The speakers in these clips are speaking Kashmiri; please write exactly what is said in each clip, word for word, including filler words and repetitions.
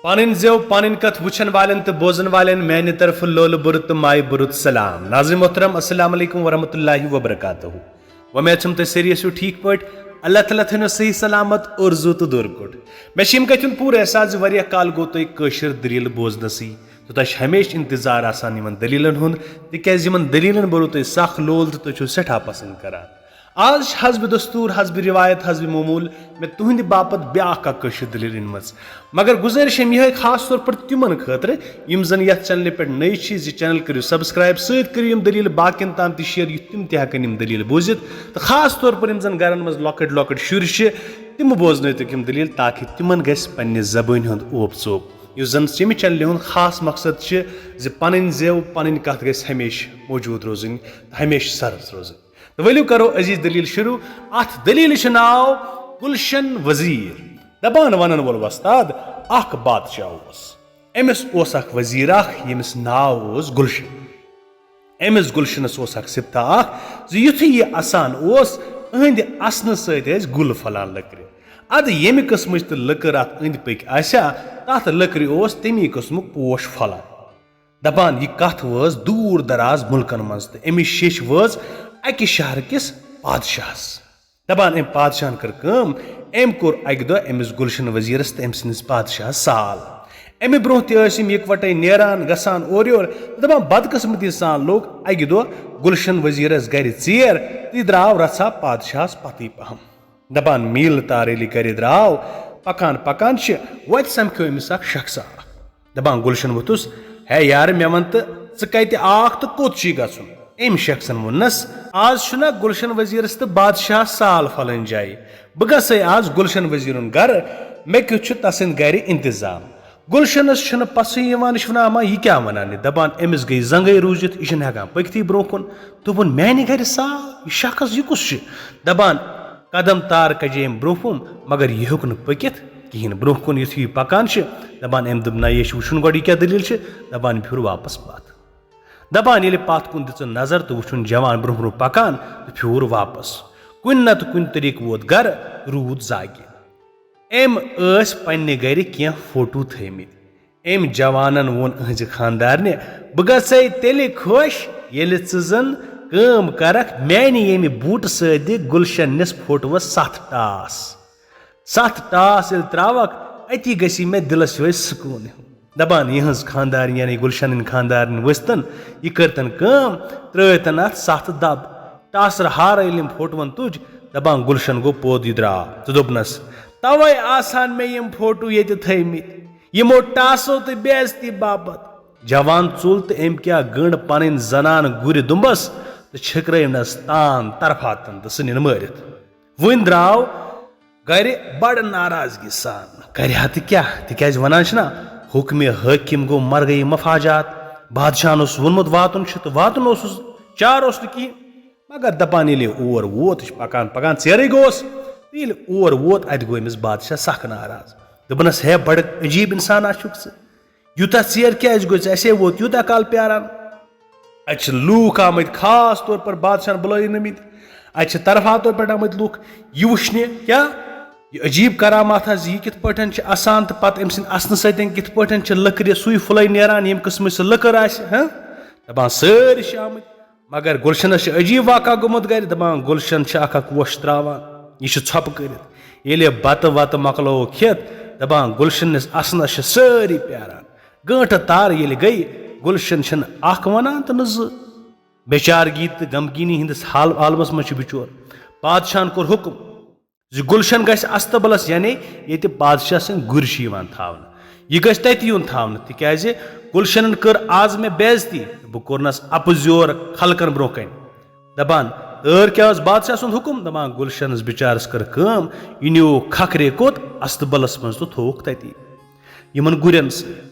پنٕنۍ زٮ۪و، پنٕنۍ کتھ وٕچھن والٮ۪ن تہٕ بوزن والٮ۪ن میانہِ طرفہٕ لولہٕ بُرٕ تہٕ مایہِ بُرٕ سلام۔ ناظرین محترم، السلام علیکم ورحمۃ اللہ وبرکاتہ۔ وۄمید چھم تُہۍ سٲری ٲسِو ٹھیٖک پٲٹھۍ۔ اللہ تعالیٰ تھٲینو صحیح سلامت، اُرزوٗ تہٕ دوٗر کوٚٹ۔ مےٚ چھِ یِم کتھِ ہُنٛد پوٗرٕ احساس زِ واریاہ کال گوٚو تُہۍ کٲشِر دٔلیٖل بوزنَسٕے، تہٕ تۄہہِ چھِ ہمیشہِ انتظار آسان یِمن دٔلیٖلن ہُنٛد، تِکیازِ یِمن دٔلیٖلن بوٚرُو تۄہہِ سخ لول تہٕ تُہۍ چھِو سٮ۪ٹھاہ پسنٛد کران۔ آز چھِ حسب دستور، حسب روایت، حسب معمول مےٚ تُہنٛدِ باپتھ بیٛاکھ اکھ کٲشِر دٔلیٖل أنمٕژ۔ مگر گُزٲرِش چھےٚ یِہے خاص طور پر تِمن خٲطرٕ یِم زن یتھ چینلہِ پٮ۪ٹھ نٔے چھِ، زِ چینل کٔرِو سبسکرائب، سۭتۍ کٔرِو یِم دٔلیٖل باقین تام تہِ شیئر، یُتھ تِم تہِ ہٮ۪کن یِم دٔلیٖل بوٗزِتھ۔ تہٕ خاص طور پر یِم زن گرن منٛز لۄکٕٹۍ لۄکٕٹۍ شُرۍ چھِ، تِم بوزنٲوتُکھ یِم دٔلیٖل، تاکہِ تِمن گژھِ پننہِ زبٲنۍ ہُنٛد اوپ ژوپ۔ یُس زن ییٚمہِ چینلہِ ہُنٛد خاص مقصد چھِ زِ پنٕنۍ زٮ۪و، پنٕنۍ کتھ گژھِ ہمیشہِ موجود روزٕنۍ، ہمیشہِ سرس روزٕنۍ۔ تہٕ ؤلِو کرو عزیز دٔلیٖل شروع۔ اتھ دٔلیٖلہِ چھُ ناو گُلشن وزیٖر۔ دپان ونن وول وۄستاد، اکھ بادشاہ اوس۔ أمِس اوس اکھ وزیٖر اکھ، ییٚمِس ناو اوس گُلشن۔ أمِس گُلشنس اوس اکھ سِپتہ اکھ زِ یُتھُے یہِ اسان اوس، أہنٛدِ اسنہٕ سۭتۍ ٲسۍ گُل پھۄلان لٔکرِ۔ ادٕ ییٚمہِ قٕسمٕچ تہٕ لٔکٕر اتھ أنٛدۍ پٔکۍ آسہِ ہا، تتھ لٔکرِ اوس تمی قٕسمُک پوش پھۄلان۔ دپان، یہِ کتھ وٲژ دوٗر دراز مُلکن منٛز تہٕ امِچ شیٚچھ وٲژ اکہِ شہرٕ کِس پادشاہس۔ دپان، أمۍ پادشاہن کٔر کٲم، أمۍ کوٚر اکہِ دۄہ أمِس گُلشن وزیرس تہٕ أمۍ سٕنٛدِس پادشاہس سال۔ امہِ برونٛہہ تہِ ٲسۍ یِم یکوٹے نیران گژھان اورٕ یور۔ دپان، بدقسمتی سان لوٚگ اکہِ دۄہ گُلشن وزیرس گرِ ژیر تہٕ یہِ درٛاو رژھا پادشاہس پتٕے پہم۔ دپان، میٖل تار ییٚلہِ گرِ درٛاو، پکان پکان چھِ، وتہِ سمکھیو أمِس اکھ شخصا اکھ۔ دپان، گُلشن ووٚتھُس، ہے یارٕ، مےٚ وَن تہٕ، ژٕ کتہِ آکھ تہٕ کوٚت چھُے گژھُن؟ أمۍ شخصن ووٚننس، از چھُنہ گُلشن وزیرس تہٕ بادشاہ سال پھۄلٕنۍ جایہِ، بہٕ گژھے از گُلشن وزیرُن گرٕ، مےٚ کیُتھ چھُ تسٕنٛدِ گرِ انتظام؟ گُلشنس چھُنہٕ پژھٕے یِوان، یہِ چھُ ونان، اما یہِ کیٛاہ ونان یہِ؟ دپان، أمِس گٔے زنگے روٗزِتھ، یہِ چھُنہٕ ہٮ۪کان پٔکتھٕے برونٛہہ کُن۔ دوٚپُن، میانہِ گرِ سال؟ یہِ شخص، یہِ کُس چھُ؟ دپان، قدم تار کجے أمۍ برونٛہہ کُن، مگر یہِ ہیوٚک نہٕ پٔکِتھ کِہیٖنۍ۔ برونٛہہ کُن یُتھُے یہِ پکان چھِ، دپان، أمۍ دوٚپ، نہ، یہِ چھُ وٕچھُن گۄڈٕ، یہِ کیٛاہ دٔلیٖل چھِ؟ دپان، یہِ پھیوٗر واپس پتھ۔ دپان، ییٚلہِ پتھ کُن دِژٕن نظر تہٕ وٕچھُن جوان برونٛہہ برونٛہہ پکان تہٕ پھیوٗر واپس۔ کُنہِ نتہٕ کُنہِ طریٖقہٕ ووت گرٕ، روٗد زاگہِ۔ أمۍ ٲسۍ پننہِ گرِ کینٛہہ فوٹو تھٲومٕتۍ۔ أمۍ جوانن ووٚن أہنٛزِ خانٛدارنہِ، بہٕ گژھے تیٚلہِ خۄش، ییٚلہِ ژٕ زن کٲم کرکھ، میانہِ ییٚمہِ بوٗٹہٕ سۭتۍ دِ گُلشن نِس فوٹوس ستھ ٹاس۔ ستھ ٹاس ییٚلہِ تراوکھ، أتی گژھی مےٚ دِلس یِہوٚے سکوٗن ہیوٗ۔ دپان، یِہٕنٛز خانٛدارِنۍ، یعنی گُلشنٕنۍ خانٛدارِنۍ ؤژھ تن، یہِ کٔر تن کٲم، ترٲے تن اتھ ستھ دب۔ ٹاسرٕ ہارٕ ییٚلہِ یِم فوٹوون تُج، دپان، گُلشن گوٚو پوٚد، یہِ درٛاو تہٕ دوٚپنس، توے آسان مےٚ یِم فوٹو ییٚتہِ تھٲومٕتۍ، یِمو ٹاسو تہٕ بے عزتی باپتھ۔ جوان ژوٚل تہٕ أمۍ کیٛاہ گٔنٛڈ پنٕنۍ زنان گُرِ دُمبس تہٕ چھِکرٲونس تان طرفاتن تہٕ ژھٕنِن مٲرِتھ۔ وۄنۍ درٛاو گرِ بڑٕ ناراضگی سان۔ کرِ ہا تہٕ کیٛاہ؟ تِکیٛازِ ونان چھِنا، حُکمِ حٲکِم گوٚو مرگے مفاجات۔ بادشاہن اوس ووٚنمُت واتُن چھُ تہٕ واتُن اوسُس، چارٕ اوس نہٕ کِہیٖنۍ۔ مگر دپان ییٚلہِ یہِ اور ووت، یہِ چھُ پکان پکان، ژیرٕے گوس، تہٕ ییٚلہِ اور ووت، اتہِ گوٚو أمِس بادشاہ سخ ناراض۔ دوٚپنس، ہے، بڑٕ عجیب انسانا چھُکھ ژٕ، یوٗتاہ ژیر کیٛازِ گوٚو ژےٚ؟ اسے ووت یوٗتاہ کال پیاران۔ اتہِ چھِ لوٗکھ آمٕتۍ، خاص طور پر بادشاہن بُلٲوِتھ نٔمٕتۍ۔ اتہِ چھِ طرفاتو پٮ۪ٹھ آمٕتۍ لوٗکھ۔ یہِ وٕچھنہِ کیٛاہ، یہِ عجیب کرامات حظ، یہِ کِتھ پٲٹھۍ چھِ اسان تہٕ پتہٕ أمۍ سٕنٛدِ اسنہٕ سۭتۍ کِتھ پٲٹھۍ چھِ لٔکرِ سُے پھُلے نیران، ییٚمہِ قٕسمٕچ سۄ لٔکٕر آسہِ، ہاں؟ دپان سٲری چھِ آمٕتۍ۔ مگر گُلشنس چھِ عجیب واقعہ گوٚمُت گرِ۔ دپان، گُلشن چھِ اکھ اکھ ووش تراوان، یہِ چھِ ژھۄپہٕ کٔرِتھ۔ ییٚلہِ بتہٕ وتہٕ مۄکلووُکھ کھٮ۪تھ، دپان، گُلشنس اسنس چھِ سٲری پیاران۔ گٲنٹہٕ تار ییٚلہِ گٔے، گُلشن چھنہٕ اکھ ونان تہٕ نہٕ زٕ۔ بیچارگی تہٕ غمگیٖنی ہٕنٛدِس حال-، عالمس منٛز چھُ بِچور۔ پادشاہن کوٚر حُکم زِ گُلشن گژھِ استبلس، یعنی ییٚتہِ پادشاہ سٕنٛدۍ گُرۍ چھِ یِوان تھاونہٕ، یہِ گژھِ تَتہِ یُن تھاونہٕ، تِکیازِ گُلشنن کٔر از مےٚ بے عزتی، بہٕ کوٚرنس اپُز یور خلقن برونٛہہ کنہِ۔ دپان، تٲر کیٛاہ ٲس بادشاہ سُنٛد حُکم؟ دپان، گُلشنس بِچارس کٔر کٲم، یہِ نیوٗکھ کھکھرے کوٚت؟ استبلس منٛز تہٕ تھووُکھ تَتی یِمن گُرٮ۪ن سۭتۍ۔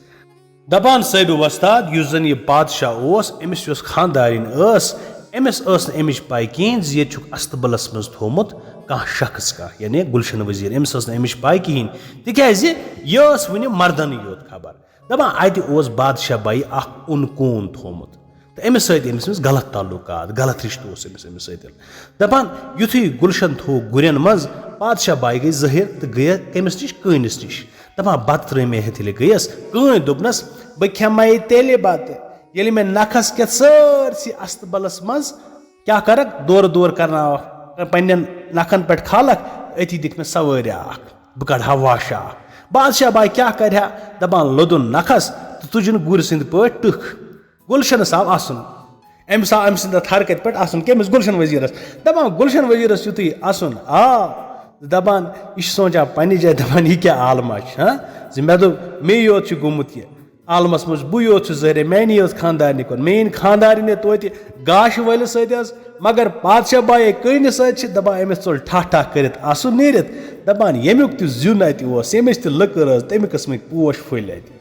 دپان، صٲحبِ وۄستاد، یُس زن یہِ بادشاہ اوس، أمِس یۄس خانٛدارِنۍ ٲس، أمِس ٲس نہٕ اَمِچ پَے کِہیٖنۍ زِ ییٚتہِ چھُکھ استبلس منٛز تھوٚومُت کانٛہہ شخص کانٛہہ، یعنی گُلشن وزیر۔ أمِس ٲس نہٕ اَمِچ پَے کِہیٖنۍ، تِکیٛازِ یہِ ٲس وُنہِ مردنٕے یوت خبر۔ دپان، اتہِ اوس بادشاہ بایہِ اکھ اوٚن کوٗن تھوٚومُت تہٕ أمِس سۭتۍ أمِس، أمِس غلط تعلقات، غلط رشتہٕ اوس أمِس، أمِس سۭتۍ۔ دپان، یُتھُے گُلشن تھوٚو گُرٮ۪ن منٛز، پادشاہ باے گٔے ظٲہِر تہٕ گٔیَس کٔمِس نِش؟ کٲنِس نِش۔ دَپان، "بَتہٕ ترٛٲمے ہیٚتھ ییٚلہِ گٔیَس، کٲنۍ دوٚپنَس، 'بہٕ کھٮ۪مَے تیٚلہِ بَتہٕ، ییٚلہِ مےٚ نَکھَس کٮ۪تھ سٲرسٕے اَستہٕ بَلَس منٛز کیٛاہ کَرَکھ، دورٕ دورٕ کَرناوَکھ، پنٛنٮ۪ن نَکھَن پٮ۪ٹھ کھالَکھ، أتی دِکھ مےٚ سوٲرۍ اَکھ، بہٕ کَڑٕ ہا واش اَکھ.'" بادشاہ باے کیٛاہ کَرِ ہا؟ دَپان، لوٚدُن نَکھَس تہٕ تُجِن گُرۍ سٕنٛدۍ پٲٹھۍ ٹٕکھ۔ گُلشنَس آو اَسُن۔ أمِس آو أمۍ سٕنٛدِ اَتھ حرکتہِ پٮ۪ٹھ اَسُن۔ کٔمِس؟ گُلشن وزیرَس۔ دَپان، گُلشن وزیرَس یُتھُے اَسُن آو، دَپان، یہِ چھُ سونٛچان پنٛنہِ جایہِ، دَپان، یہِ کیٛاہ عالما چھُ، ہاں؟ زِ مےٚ دوٚپ، مے یوت چھُ گوٚمُت یہِ۔ عالمَس منٛز بہٕ یوت چھُس ظٲہِر، میٛانی یٲژ خانٛدارنہِ کوٚر۔ میٛٲنۍ خانٛدارِنۍ ییٚلہِ توتہِ گاشہِ وٲلِس سۭتۍ ٲس، مگر پادشاہ بایے کٔنِس سۭتۍ چھِ، دَپان، أمِس ژوٚل ٹھاہ ٹھاہ کٔرِتھ اَسُن نیٖرِتھ۔ دَپان، ییٚمیُک تہِ زیُن اَتہِ اوس، ییٚمِچ تہِ لٔکٕر ٲس، تَمہِ قٕسمٕکۍ پوش پھٔلۍ اَتہِ۔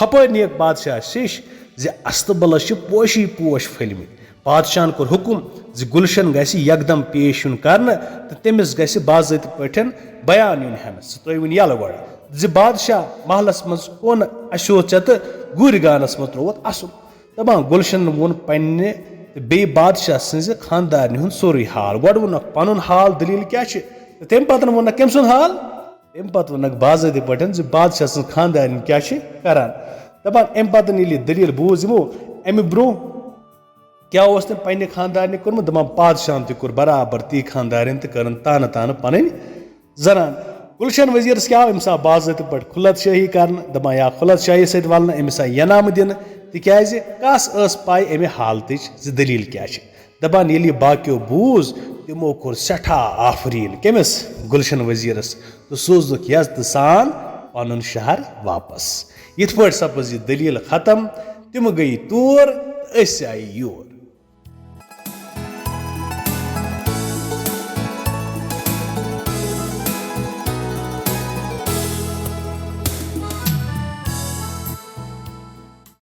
ہپٲرۍ نیکھ بادشاہ شیش زِ استبلس چھِ پوشی پوش پھٔلمٕتۍ۔ بادشاہن کوٚر حکم زِ گلشن گژھِ یکدم پیش یُن کرنہٕ تہٕ تٔمِس گژھِ باضٲبطہٕ پٲٹھۍ بیان یُن ہٮ۪نہٕ۔ سُہ ترٲوِن یَلہٕ گۄڈٕ زِ بادشاہ محلس منٛز کون اَسیو ژےٚ تہٕ گُرۍ گانس منٛز ترووُتھ اَسُن۔ دپان گلشنن ووٚن پننہِ تہٕ بیٚیہِ بادشاہ سٕنزِ خاندارنہِ ہُنٛد سورُے حال۔ گۄڈٕ ووٚنکھ پنُن حال، دٔلیٖل کیٛاہ چھِ، تہٕ تمہِ پتہٕ ووٚنکھ کٔمۍ سُنٛد حال؟ تمہِ پتہٕ ووٚنکھ باضٲبطہٕ پٲٹھۍ زِ بادشاہ سٕنٛز خاندارِنۍ کیٛاہ چھِ کران۔ دپان، امہِ پتہٕ ییٚلہِ یہِ دٔلیٖل بوٗز یِمو، امہِ برونٛہہ کیٛاہ اوس تٔمۍ پننہِ خاندارنہِ کوٚرمُت؟ دپان، بادشاہن تہِ کوٚر برابر تی خاندارِنۍ تہٕ کٔرٕن تانہٕ تانہٕ پنٕنۍ زنان۔ گلشن وزیرس کیٛاہ آو؟ أمِس آو باضٲبطہٕ پٲٹھۍ خلعت شٲہی کرنہٕ، دپان، یا خلعت شٲہی سۭتۍ ولنہٕ، أمِس آیہِ ینامہٕ دِنہٕ، تِکیازِ کس ٲس پاے امہِ حالتٕچ زِ دٔلیٖل کیٛاہ چھِ۔ دپان، ییٚلہِ یہِ باقیو بوٗز، تِمو کوٚر سٮ۪ٹھاہ آفریٖن۔ کٔمِس؟ گُلشن وزیرس۔ تہٕ سوٗزُکھ یزتہٕ سان پنُن شہر واپس۔ یِتھ پٲٹھۍ سپٕز یہِ دٔلیٖل ختم۔ تِم گٔیہِ تور تہٕ أسۍ آیہِ یور۔